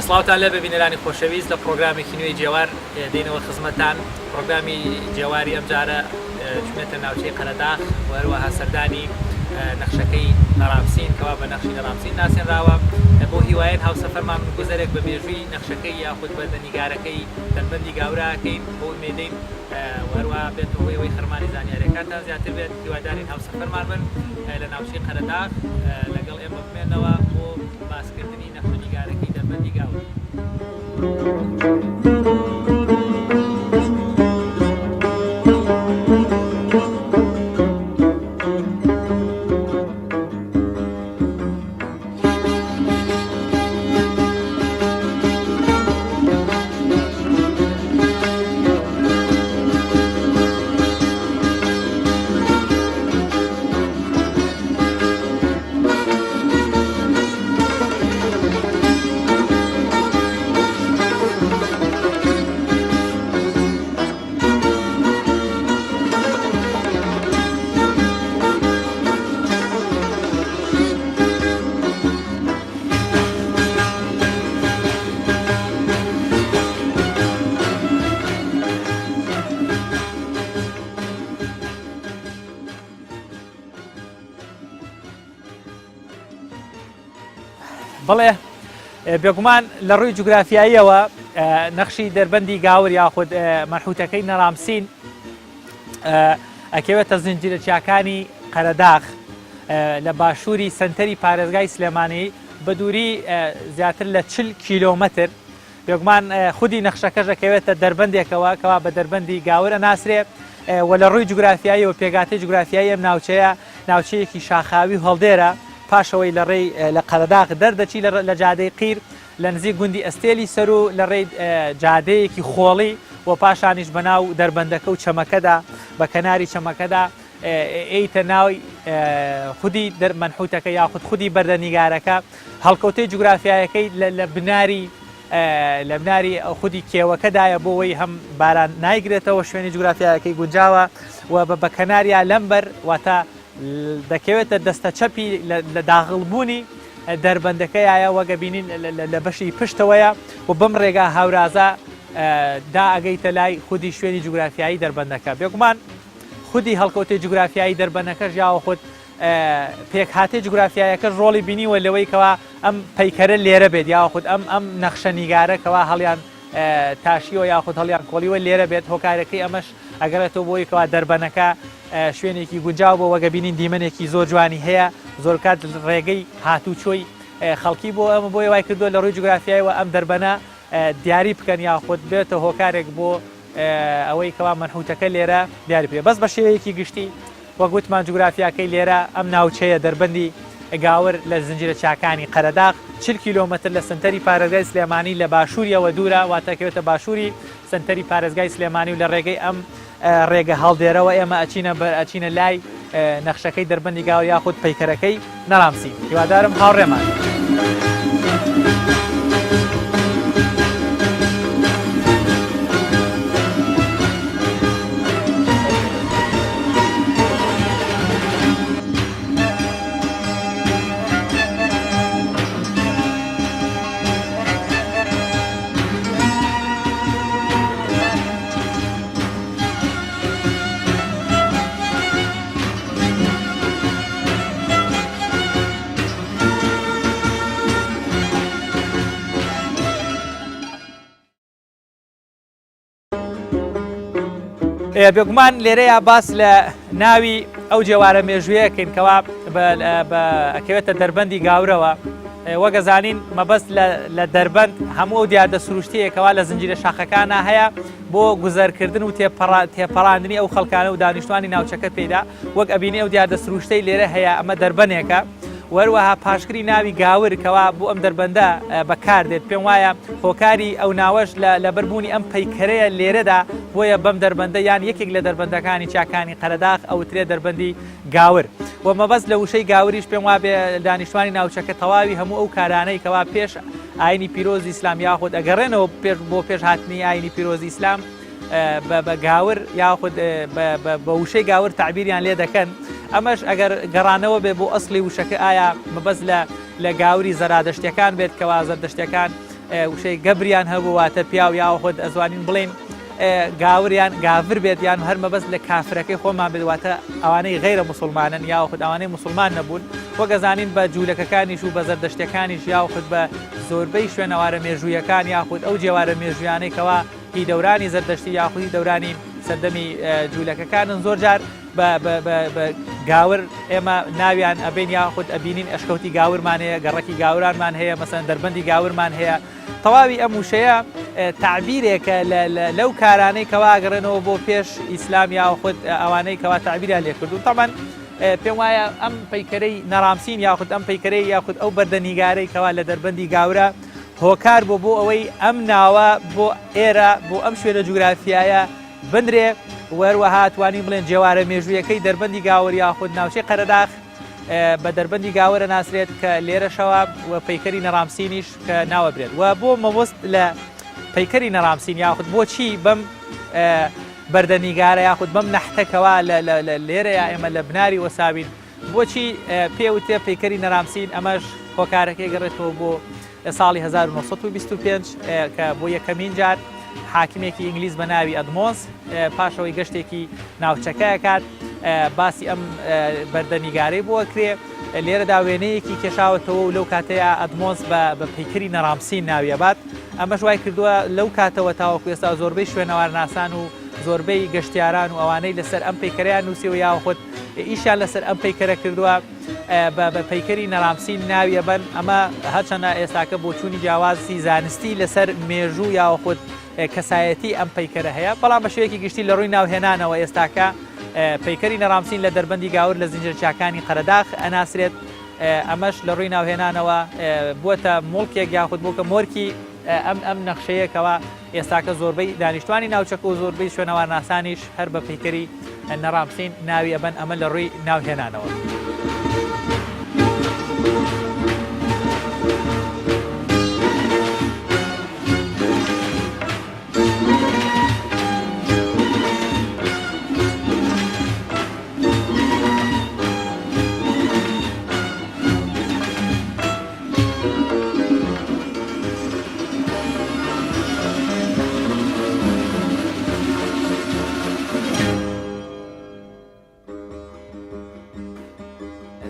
سڵاوتان لێبێ بینەرانی خۆشەویست لە پڕۆگرامێکی نوێی جێوار دێینەوە خزمەتتان پڕۆگرامی جێواری ئەمجارە چوونەتە ناوچەی قەرەداخ و هەروەها سەردانی نەخشەکەی نەرامسین کەوا بە نەخشی نەرامسین ناسێنراوە بۆ هیوایەن هاوسەفەرمان من گوزەرێک بە مێژووی نەخشەکەی یاخود بەردە نیگارەکەی دەربەندی گاوراکەین بۆ ئومێدەین و هەروەها بێتە هۆی ئەوەی خەرمانی زانیاریەکانتان زیاتر بێت هیوادارین هاوسەفەرمان بن لە ناوچەی قەرەداخ لەگەڵ ئێمە بمێنەوە بۆ باسکردنی نەخشەنیگارەکەی دەربەندی گاور. بەڵێ بێگومان لە ڕووی جوگرافیاییەوە نەخشی دەربەندی گاور یاخود مەنحوتەکەی نەرامسین ئەکەوێتە زنجیرە چیاکانی قەرەداغ لە باشووری سەنتەری پارێزگای سلێمانی بە دووری زیاتر لە 40 کیلۆمەتر بێگومان خودی نەخشەکەش ئەکەوێتە دەربەندێکەوە کەوا بە دەربەندی گاور ئەناسرێ و لە ڕووی جوگرافیایی و پێگاتەی جوگرافیایی ئەم ناوچەیە ناوچەیەکی شاخاوی و هەڵدێرە پاشەوەی لە ڕێی لە قەرەداغ دەردەچی لە جادەی قیر لە نزیک گوندی ئەستێلی سەروو لە ڕێی جادەیەکی خۆڵی و پاشانیش بەناو دەربەندەکە و چەمەکەدا بە کەناری چەمەکەدا ئێیتە ناوی خودی مەنحوتەکە یاخود خودی بەردە نیگارەکە هەڵکەوتەی جوگرافیایەکەی لە بناری لە بناری خودی کێوەکەدایە بۆ ئەوەی هەم باران نایگرێتەوە شوێنی جوگرافیایەکەی گونجاوە و بە کەناریا لەمبەر واتە دەکەوێتە دەستە چەپی لە داغڵبوونی دەربەندەکەیایە وەگە بینین لە بەشی پشتەوەیە و بەم ڕێگا هاورازە دا ئەگەیتە لای خودی شوێنی جوگرافیایی دەربەندەکە بێگومان خودی هەڵکەوتەی جوگرافیایی دەربەنەکەش یاوەخود پێکهاتەی جوگرافیایەکەش ڕۆڵی بینیوە لەوەی کەوا ئەم پەیکەرە لێرە بێت یاخود ئەم ئەم نەخشە نیگارە کەوا هەڵیان تاشیوە یاخود هەڵیان کۆڵیوە لێرە بێت هۆکارەکەی ئەمەش ئەگەڕێتەوە بۆی کەوا دەربەنەکە شوێنێکی گونجاو بۆ وەگە بینین دیمەنێکی زۆر جوانی هەیە زۆر کات ڕێگەی هاتوچۆی خەڵکی بۆ ئەمە بۆی وای کردووە لە ڕووی جوگرافیایەوە ئەم دەربەنە دیاری بکەن یاخود بێتە هۆکارێک بۆ ئەوەی کەوا مەنحوتەکە لێرە دیاری بکرێت بەس بە شێوەیەکی گشتی وەک وتمان جوگرافیاکەی لێرە ئەم ناوچەیە دەربەندی گاور لە زنجیرە چیاکانی قەرەداغ 40 کیلۆمەتر لە سەنتەری پارێزگای سلێمانی لە باشووریەوە دوورە واتە کەوێتە باشووری سەنتەری پارێزگای سلێمانی و لە ڕێگەی ئەم ڕێگە هەڵدێرەوە ئێمە ئەچینە بەر ئەچینە لای نەخشەکەی دەربەندی گاور یاخود پەیکەرەکەی نەرامسی هیوادارم هاوڕێمان. بێگومان لێرەیە باس لە ناوی ئەو جێوارە مێژوویەکەین کەوا ئەکەوێتە دەربەندی گاورەوە وەگەزانین مەبەست لە دەربەند هەموو ئەو دیاردە سروشتیەیە کەوا لە زنجیرە شاخەکانە هەیە بۆ گوزەرکردن و تێپەڕاندنی ئەو خەڵکانە و دانیشتوانی ناوچەکە پێیدا وەک ئەبینی ئەو دیاردە سروشتەی لێرە هەیە ئەمە دەربەنێکە وەروەها پاشگری ناوی گاور کەوا بۆ ئەم دەربەندە بەکاردێت پێم وایە هۆکاری ئەو ناوەش لەبەربوونی ئەم پەیکەرەیە لێرەدا بۆیە بەم دەربەندە یان یەکێک لە دەربەندەکانی چیاکانی قەرەداخ ئەوترێ دەربەندی گاور و مەبەست لە وشەی گاوریش پێم وابێ دانیشتوانی ناوچەکە تەواوی هەموو ئەو کارانەی کەوا پێش ئاینی پیرۆزی ئیسلام یاخود ئەگەڕێنەوە پێش بۆ پێش هاتنی ئاینی پیرۆزی ئیسلام بە گاور یاخود بە وشەی گاور تعبیریان لێ دەکەن ئەمەش ئەگەر گەڕانەوە بێ بۆ ئەسڵی وشەکە ئایا مەبەست لە لە گاوری زەرادەشتەکان بێت کەوا زەردەشتەکان. وشەی گەبریان هەبوو واتە پیاو یاخود ئەزوانین بڵێین گاور یان گاڤر بێت یان هەر مەبەست لە کافرەکەی خۆمان بێت واتە ئەوانەی غەیرە موسڵمانن یاخود ئەوانەی موسڵمان نەبوون وەک ئەزانین بە جوولەکەکانیش و بە زەردەشتەکانیش یاخود بە زۆربەی شوێنەوارە مێژوویەکان یاخود ئەو جێوارە مێژوویانەی کەوا هی دەورانی زەردەشتی یاخود هی دەورانی سەردەمی جوولەکەکانن زۆر جار بە گاور ئێمە ناویان ئەبین یاخود ئەبینین ئەشکەوتی گاورمان هەیە گەڕەکی گاورانمان هەیە مەسەن دەربەندی گاورمان هەیە تەواوی ئەم وشەیە تەعبیرێکە لەو کارانەی کەوا ئەگەڕێنەوە بۆ پێش ئیسلام یاخود ئەوانەی کەوا تەعبیریان لێکردوون تەبعەن پێم وایە ئەم پەیکەرەی نەرامسین یاخود ئەم پەیکەرەی یاخود ئەو بەردە نیگارەی کەوا لە دەربەندی گاورە هۆکار بۆ بۆ ئەوەی ئەم ناوە بۆ ئێرە بۆ ئەم شوێنە جوگرافیایە بنرێ وەروەها توانین بڵێن جێوارە مێژوویەکەی دەربەندی گاور یاخود ناوچەی قەرەداخ بە دەربەندی گاورە ناسرێت کە لێرەشەوە و پەیکەری نەرامسینیش کە ناوەبرێت و بۆ مەبەست لە پەیکەری نەرامسین یاخود بۆچی بەم بەردەنیگارە یاخود بەم نەحتەکەوە لێرەیە ئێمە لە بناری وەساوین بۆچی پێوتێ پەیکەری نەرامسین ئەمەش هۆکارەکەی گەڕێتەوە بۆ لە ساڵی 1925 کە بۆ یەکەمین جار حاکمێکی ئینگلیز بە ناوی ئەدمۆنس پاشەوەی گەشتێکی ناوچەکە ئەکات باسی ئەم بەردە نیگارەی بۆ ئەکرێ لێرەدا وێنەیەکی کێشاوەتەوە و لەو کاتەیە ئەدمۆنس بە بە پەیکەری نەرامسین ناوی ئەبات ئەمەش وای کردووە لەو کاتەوە تاوەکو ئێستا زۆربەی شوێنەوارناسان و زۆربەی گەشتیاران و ئەوانەی لەسەر ئەم پەیکەرەیان نووسیوە یاخود ئیشیان لەسەر ئەم پەیکەرە کردووە بە بە پەیکەری نەرامسین ناوی ئەبەن، ئەمە هەرچەندە ئێستاکە بۆچوونی جیاوازی زانستی لەسەر مێژوو یاخود کەسایەتی ئەم پەیکەرە هەیە، بەڵام بە شێوەیەکی گشتی لە ڕووی ناوهێنانەوە ئێستاکە پەیکەری نەرامسین لە دەربەندی گاور لە زنجیرەچیاکانی قەرەداخ ئەناسرێت، ئەمەش لە ڕووی ناوهێنانەوە بووەتە موڵکێک یاخود بووکە مۆرکی ئەم ئەم نەخشەیە کەوا ئێستاکە زۆربەی دانیشتوانی ناوچەکە و زۆربەی شوێنەوارناسانیش هەر بە پەیکەری نەرامسین ناوی ئەبەن ئەمە لە ڕووی ناوهێنانەوە.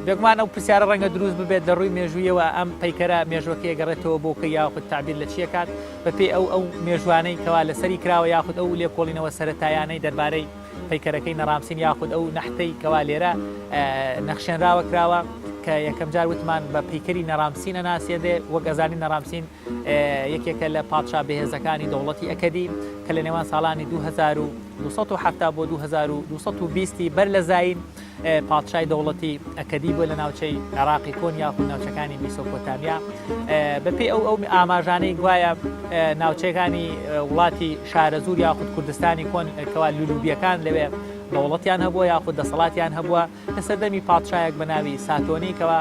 بێگومان ئەو پرسیارە ڕەنگە دروست ببێت لە ڕووی مێژوویەوە ئەم پەیکەرە مێژوەکەی گەڕێتەوە بۆ کە یاخود تعبیر لە چیەکات بەپێی ئەو ئەو مێژوانەی کەوا لەسەری کراوە یاخود ئەو لێکۆڵینەوە سەتایانەی دەربارەی پەیکەرەکەی نەرامسین یاخود ئەو نەحتەی کەوا لێرە نەخشێنراوە کراوە کە یەکەم جار وتمان بە پەیکەری نەرامسین ئەناسێنرێ وەک ئەزانین نەرامسین یەکێکە لە پادشا بەهێزەکانی دەوڵەتی ئەکەدی کە لە نێوان ساڵانی 2270 بۆ 2220 بەر لە زایین پادشای دەوڵەتی ئەکەدی بووە لە ناوچەی عێراقی کۆن یاخود ناوچەکانی میسۆپۆتامیا بەپێی ئەو ئەو ئاماژانەی گوایە ناوچەکانی وڵاتی شارەزوور یاخود کوردستانی کۆن کەوا لولوبیەکان لەوێ دەوڵەتیان هەبووە یاخود دەسەڵاتیان هەبووە لە سەردەمی پادشایەک بە ناوی ساتۆنی کەوا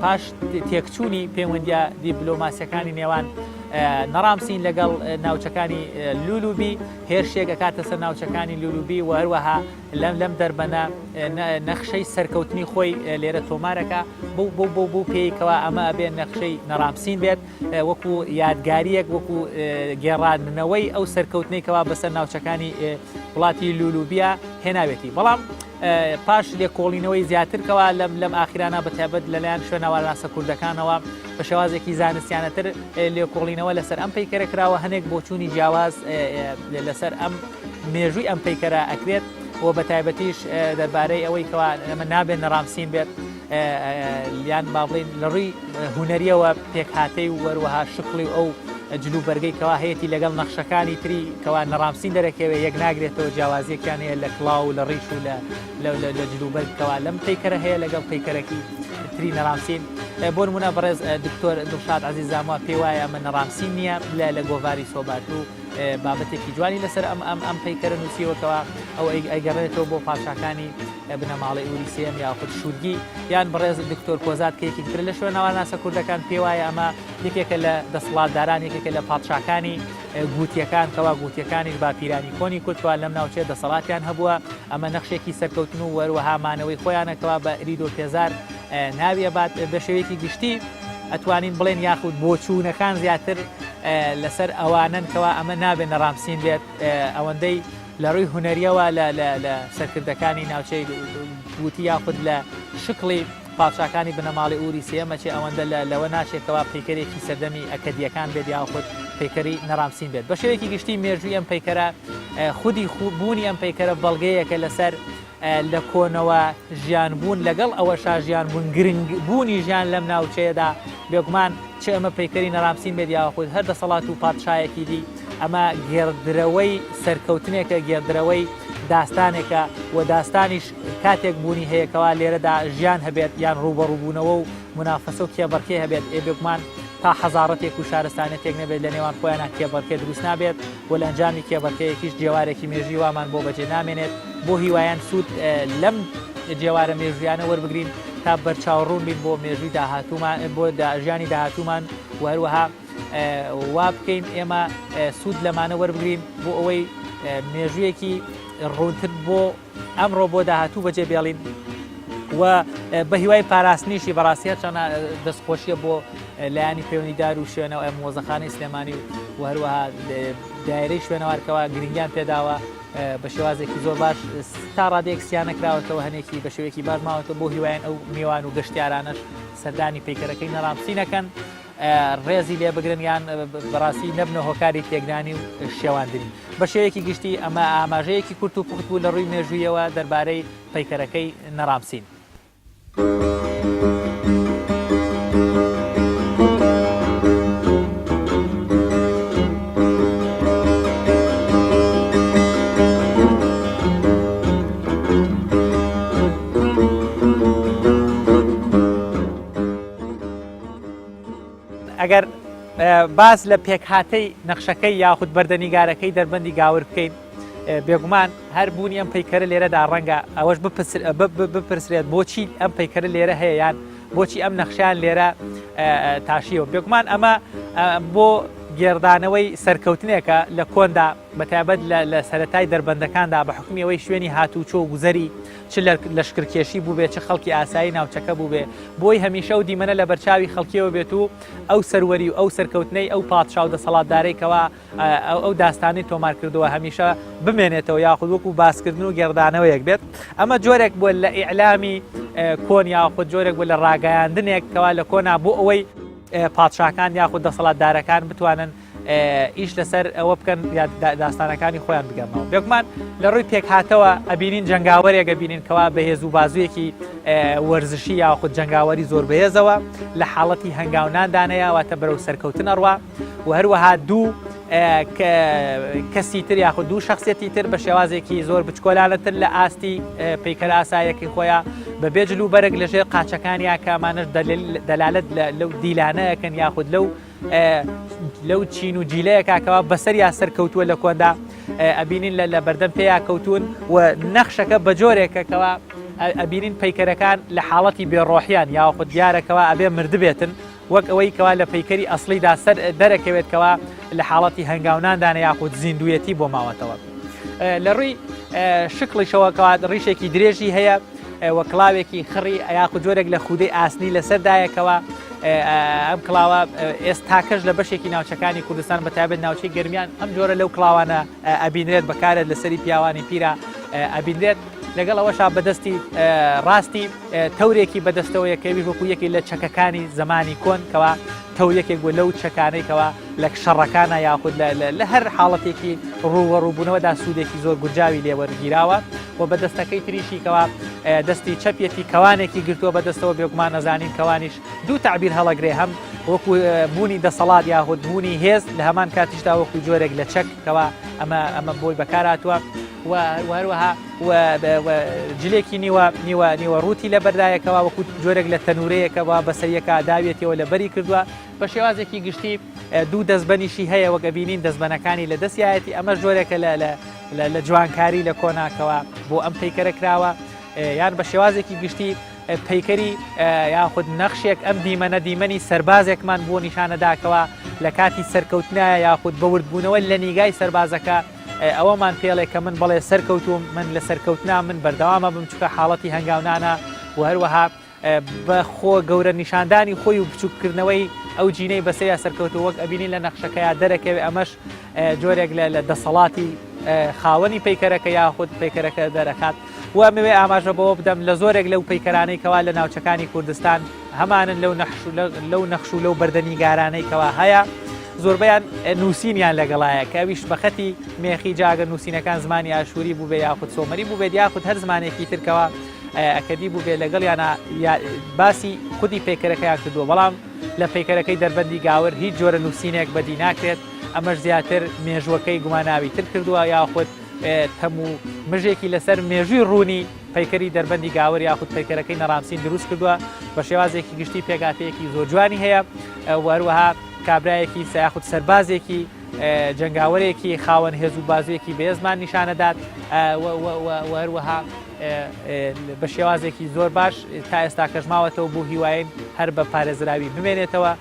پاش تێکچوونی پەیوەندیە دیبلۆماسیەکانی نێوان نەرامسین لەگەڵ ناوچەکانی لولوبی هێرشێک ئەکاتە سەر ناوچەکانی لولوبی و هەروەها لەم لەم دەربەنە نەخشەی سەرکەوتنی خۆی لێرە تۆمارەکە بۆ بۆ بۆ بۆ پێی کەوا ئەمە ئەبێ نەخشەی نەرامسین بێت وەکو یادگاریەک وەکو گێڕاندنەوەی ئەو سەرکەوتنەی کەوا بەسەر ناوچەکانی وڵاتی لولوبیا هێناوێتی بەڵام پاش لێکۆڵینەوەی زیاتر کەوا لەم لەم ئاخیرانە بە تایبەت لەلایەن شوێنەوارناسە کوردەکانەوە بە شێوازێکی زانستیانەتر لێکۆڵینەوە لەسەر ئەم پەیکەرە کراوە هەنێک بۆچوونی جیاواز لەسەر ئەم مێژووی ئەم پەیکەرە ئەکرێت و بە تایبەتیش دەربارەی ئەوەی کەوا ئەمە نابێت نەرامسین بێت یان با بڵین لە ڕووی هوەریەوە پێکهاتەی و وەروەها شکڵی و ئەو جلو بەرگەی کەوا هەیەی لەگەڵ نەخشەکانی تری کەوا نەرامسین دەرەکەوێ یەک ناگرێتەوە جیاوازیەکیان هەیە لە کڵاو و لە ڕیش و لە لە جلوبەرگ کەوا لەم پەیکەرە هەیە لەگەڵ پەیکەرەکی تری نەرامسین بۆ نمونە بەڕێز دکتۆر دڵشاد عەزیز زاموا پێی وایە ئەمە نەرامسین نییە لە لە گۆڤاری سۆبارتو بابەتێکی جوانی لەسەر ئەم ئەم ئەم پەیکەرە نووسیوەکەوە ئەو ئەیگەڕێتەوە بۆ پادشاکانی بنەماڵەی ئوری سێم یاخود شورگی یان بەڕێز دکتۆر کۆزات کە یەکێکی ترە لە شوێنەوارناسە کوردەکان پێی وایە ئەمە یەکێکە لە دەسەڵاتداران یەکێکە لە پادشاکانی گوتیەکان کەوا گوتیەکانیش باپیرانی کۆنی کورد کەوا لەم ناوچەیە دەسەڵاتیان هەبووە ئەمە نەخشێکی سەرکەوتن و وەروەها مانەوەی خۆیانە کەوا بە ئریدۆ پێزار ناوی ئەبات بە شێوەیەکی گشتی. ئەتوانین بڵێن یاخود بۆچوونەکان زیاتر لەسەر ئەوانەن کەوا ئەمە نابێت نەڕامسین بێت ئەوەندەی لە ڕووی هونەریەوە لە سەرکردەکانی ناوچەی گوتی یاخود لە شکڵی پادشاکانی بنەماڵەی ئوری سێیەم ئەچێ ئەوەندە لە لەوە ناچێ کەوا پەیکەرێکی سەردەمی ئەکەدییەکان بێت یاخود پەیکەری نەرامسین بێت. بە شێوەیەکی گشتی مێژووی ئەم پەیکەرە خودی بوونی ئەم پەیکەرە بەڵگەیەکە لەسەر لە کۆنەوە ژیان بوون لەگەڵ ئەوەشا ژیان بوون گرنگ بوونی ژیان لەم ناوچەیەدا بێگومان چ ئەمە پەیکەری نەرامسین بێت یاخود هەر دەسەڵات و پادشایەکی دی ئەمە گێڕدرەوەی سەرکەوتنێکە گێڕدرەوەی داستانێکە و داستانیش کاتێک بوونی هەیە کەوا لێرەدا ژیان هەبێت یان ڕووبەڕووبوونەوە و مونافەسە و کێبەڕکێ هەبێت، ئێ بێگومان تا حەزاڕەتێک و شارستانیەتێک نەبێت لە نێوان خۆیانا کێبەڕکێ دروست نابێت و لە ئەنجامی کێبەڕکێیەکیش جێوارێکی مێژووی وامان بۆ بەجێ نامێنێت بۆ هیوایان سوود لەم جێوارە مێژوویانە وەربگرین تا بەرچاو ڕوون بین بۆ مێژووی داهاتوومان بۆ ژیانی داهاتوومان و هەروەها وا بکەین ئێمە سوود لەمانە وەربگرین بۆ ئەوەی مێژوویەکی ڕوونتر بۆ ئەمڕۆ بۆ داهاتوو بەجێ بێڵین و بە هیوای پاراستنیشی بەڕاستی هەرچەند دەستخۆشیە بۆ لایەنی پەیوەندیدار و شوێنەوە ئەم مۆزەخانەی سلێمانی و و هەروەها دایرەی شوێنەوارکەوە گرنگیان پێداوە بە شێوازێکی زۆر باش تا ڕادەیەک سیانە کراوەتەوە هەنێکی بە شێوەیەکی باش ماوەتەوە بۆ هیوایان ئەو میوان و گەشتیارانەش سەردانی پەیکەرەکەی نەرامسی نەکەن ڕێزی لێ بگرن یان بەڕاستی نەبنە هۆکاری تێکدانی و شێواندنی. بە شێوەیەکی گشتی ئەمە ئاماژەیەکی کورت و پوخت بوو لە ڕووی مێژوویەوە دەربارەی پەیکەرەکەی نەرامسین. ئەگەر باس لە پێکهاتەی نەخشەکەی یاخود بەردەنیگارەکەی دەربەندی گاور بکەین بێگومان هەر بوونی ئەم پەیکەرە لێرەدا ڕەنگە ئەوەش بپرسرێت بۆچی ئەم پەیکەرە لێرە هەیە یان بۆچی ئەم نەخشیان لێرە تاشیەوە بێگومان ئەمە بۆ گێڕدانەوەی سەرکەوتنێکە لە کۆندا بەتایبەت لە سەتای دەربەندەکاندا بە حکومی ئەوەی شوێنی هاتوچۆ و گوزەری چ لەشکرکێشی بووبێ چ خەڵکی ئاسایی ناوچەکە بووبێ بۆی هەمیشە ئەو دیمەنە لە بەرچاوی خەڵکیەوە بێت و ئەو سەروەری و ئەو سەرکەوتنەی ئەو پادشا و دەسەڵاتدارەی کەوا ئەو داستانەی تۆمار کردووە هەمیشە بمێنێتەوە یاخود وەکو باسکردن و گێڕدانەوەیەک بێت ئەمە جۆرێک بووە لە ئیعلامی کۆن یاخود جۆرێک بوو لە ڕاگەیاندنێک کەوا لە کۆنا بۆ ئەوەی پادشاکان یاخود دەسەڵاتدارەکان بتوانن ئیش لەسەر ئەوە بکەن داستانەکانی خۆیان بگەڕنەوە بێگومان لە ڕووی پێکهاتەوە ئەبینین جەنگاوەرێک ئەبینین کەوا بەهێز و بازوویەکی وەرزشی یاخود جەنگاوەری زۆر بەهێزەوە لە حاڵەتی هەنگاوناندانەیە واتە بەرەو سەرکەوتن ئەڕوا و هەروەها دوو کەسی تر یاخود دوو شخصیەتی تر بە شێوازێکی زۆر بچکۆلانەتر لە ئاستی پەیکەر ئاسایەکی خۆیان بە بێجل و بەرگ لەژێر قاچەکانیا کامانش دەلالت لەو دیلانەیەکەن یاخود لەو لەو چین و جیلەیەکا کەوا بەسەریا سەرکەوتووە لە کۆندا ئەبینین لە لە بەردەم پێیا کەوتون و نەخشەکە بە جۆرێکە کەوا ئەبینین پەیکەرەکان لە حاڵەتی بێڕۆحیان یاخود دیارەکەوا ئەبێ مردبێتن وەک ئەوەی کەوا لە پەیکەری ئەسڵیدا سەر دەرەکەوێت کەوا لە حاڵەتی هەنگاوناندانە یاخود زیندویەتی بۆ ماوەتەوە لە ڕووی شکڵیشەوە کەوا ڕیشێکی درێژی هەیە و کڵاوێکی خڕی یاخود جۆرێک لە خودەی ئاسنی لەسەردایە کەوا ئەم کڵاوە ئێستاکەش لە بەشێکی ناوچەکانی کوردستان بە تایبەت ناوچەی گەرمیان ئەم جۆرە لەو کڵاوانە ئەبینرێت بەکارێت لەسەری پیاوانی پیرە ئەبینرێت لەگەڵ ئەوەشا بەدەستی ڕاستی تەورێکی بەدەستەوەیە کەویش وەکو یەکی لە چەکەکانی زمانی کۆن کەوا تەور یەکێک بوو لەو چەکانەی کەوا لە شەڕەکانە یاخود لە هەر حاڵەتێکی ڕووبەڕووبوونەوەدا سوودێکی زۆر گونجاوی لێوەرگیراوە و بە دەستەکەی تریشی کەوا دەستی چەپیەتی کەوانێکی گرتووە بەدەستەوە بێگومان نەزانین کەوانیش دوو تعبیر هەڵەگرێ هەم وەکو بوونی دەسەڵات یاخود بوونی هێز لە هەمان کاتیشدا وەکو جۆرێک لە چەک کەوا ئەمە ئەمە بۆی بەکارهاتووە و هەروەها جلێکی نیوە نیوە نیوە ڕووتی لە بەردایەکەوە وەکو جۆرێک لە تەنورەیەکەوە بەسەریەکە داوێتەوە لە بەری کردووە بە شێوازێکی گشتی دوو دەستبەنیشی هەیە وەک ئەبینین دەستبەنەکانی لە دەستیایەتی ئەمەش جۆرێکە لە جوانکاری لە کۆناکەوە بۆ ئەم پەیکەرە کراوە یان بە شێوازێکی گشتی پەیکەری یاخود نەخشێک ئەم دیمەنە دیمەنی سەربازێکمان بۆ نیشانەداکەوە لە کاتی سەرکەوتنایە یاخود بەوردبوونەوە لە نیگای سەربازەکە ئەوەمان پێڵێ کە من بەڵێ سەرکەوتوم من لە سەرکەوتنا من بەردەوامە بم چکە حاڵەتی هەنگاونانە و هەروەها. بە خۆ گەورە نیشاندانی خۆی و بچووککردنەوەی ئەو جینەی بەسەریا سەرکەوتووە وەک ئەبینین لە نەخشەکەیا دەرەکەوێ ئەمەش جۆرێک لە دەسەڵاتی خاوەنی پەیکەرەکە یاخود پەیکەرەکە دەرەخات و ئەمەوێ ئاماژە بەوە بدەم لە زۆرێک لەو پەیکەرانەی کەوا لە ناوچەکانی کوردستان هەمانن لەو نەخش لەو نەخش و لەو بەردەنیگارانەی کەوا هەیە زۆربەیان نووسینیان لەگەڵایە کە ئەویش بەخەتی مێخی جاگە نووسینەکان زمانی ئاشووری بووبێ یاخود سۆمەری بووبێت یاخود هەر زمانێکی ترکەوە ئەکەدی بووبێ لەگەڵیانە باسی خودی پەیکەرەکەیان کردووە بەڵام لە پەیکەرەکەی دەربەندی گاور هیچ جۆرە نووسینێک بەدی ناکرێت ئەمەش زیاتر مێژووەکەی گوماناوی تر کردووە یاخود تەم و مژێکی لەسەر مێژووی ڕوونی پەیکەری دەربەندی گاور یاخود پەیکەرەکەی نەرامسین دروست کردووە بە شێوازێکی گشتی پێکاتەیەکی زۆر جوانی هەیە وەروەها کابرایەکی سیاخود سەربازێکی جەنگاوەرێکی خاوەن هێز و بازوویەکی بەهێزمان نیشانەدات و هەروەها بە شێوازێکی زۆر باش تا ئێستا کەش ماوەتەوە بۆ هیواین هەر بە پارێزراوی بمێنێتەوە.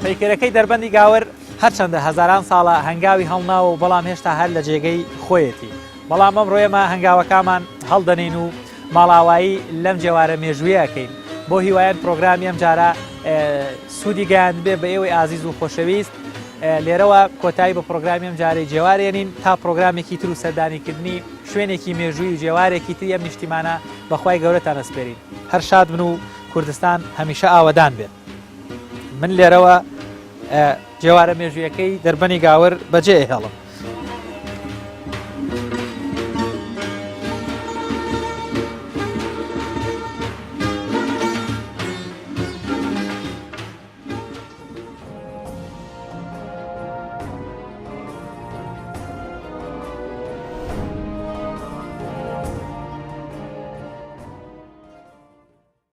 پەیکەرەکەی دەربەندی گاور هەرچەندە هەزاران ساڵە هەنگاوی هەڵناوە و بەڵام هێشتا هەر لە جێگەی خۆیەتی بەڵام ئەمڕۆ ئێمە هەنگاوەکامان هەڵدەنین و ماڵاوایی لەم جێوارە مێژوویە ئەکەین بۆ هیوایەن پرۆگرامی ئەم جارە سوودی گەیاندبێ بە ئێوەی ئازیز و خۆشەویست لێرەوە کۆتایی بە پرۆگرامی ئەم جارەی جێوارێنین تا پرۆگرامێکی تر و سەردانیکردنی شوێنێکی مێژووی و جێوارێکی تری ئەم نیشتیمانە بەخوای گەورەتان ئەسپێرین هەر شاد بن و کوردستان هەمیشە ئاوەدان بێت من لێرەوە جێوارە مێژوویەکەی دەربەنی گاور بەجێ ئەهێڵم.